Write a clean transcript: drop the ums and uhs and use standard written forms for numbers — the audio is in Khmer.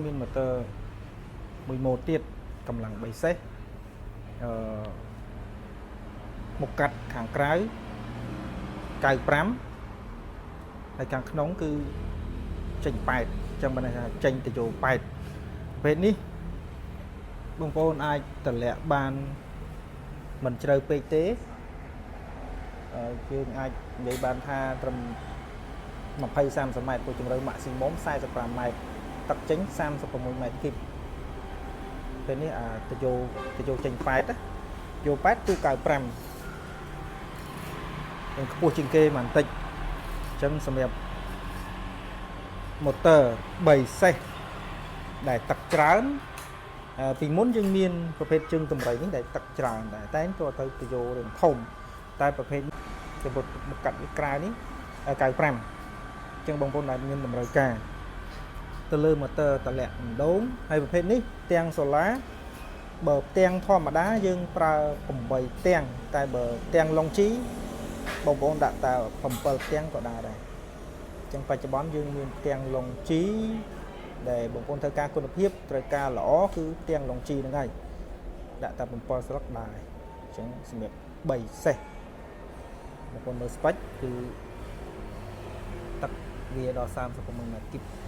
មានម៉ូទ័រមួយម៉ូតទៀតកម្លាំង3សេះអឺមុខកាត់ខាងក្រៅ95ហើយខាងក្នុងគឺចេញ8អញ្ចឹងបានន័យថាចេញទៅយោ8ប្រភេទនេះបងប្អូនអាចតម្លាក់បានមិនជ្រៅពេកទេយើងអាចនិយាយបានថាត្រឹម20 30ម៉ែត្រព្រោះជម្រៅ maximum 45ម៉ែត្រទឹកចេញ36ម៉ែត្រគីបពេលនេះអាតយោតយោចេញ8ណាយោ8ទូ95នឹងខ្ពស់ជាងគេបន្តិចអញ្ចឹងសម្រាប់ motor 3សេះដែលទឹកច្រើនពីមុនយើងមានប្រភេទជើងតម្រៃនេះដែលទឹកច្រើនដែរតែក៏ទៅតយោរឿងធំតែប្រភេទចំពោះមុខកាត់វាក្រៅនេះ95អញ្ចឹងបងប្អូនដែលមានតម្រូវការទៅលើ motor តម្លាក់ម្ដងហើយប្រភេទនេះផ្ទាំងសូឡាបើផ្ទាំងធម្មតាយើងប្រើ8ផ្ទាំងតែបើផ្ទាំងឡុងជីបងប្អូនដាក់តែ7ផ្ទាំងក៏ដែរដែរអញ្ចឹងបច្ចុប្បន្នយើងមានផ្ទាំងឡុងជីដែលបងប្អូនត្រូវការគុណភាពត្រូវការល្អគឺផ្ទាំងឡុងជីហ្នឹងហើយដាក់តែ7ស្លឹកដែរអញ្ចឹងសម្រាប់3សេះបងប្អូនមើល spec គឺទឹកវាដល់36ម៉ែត្រគីប។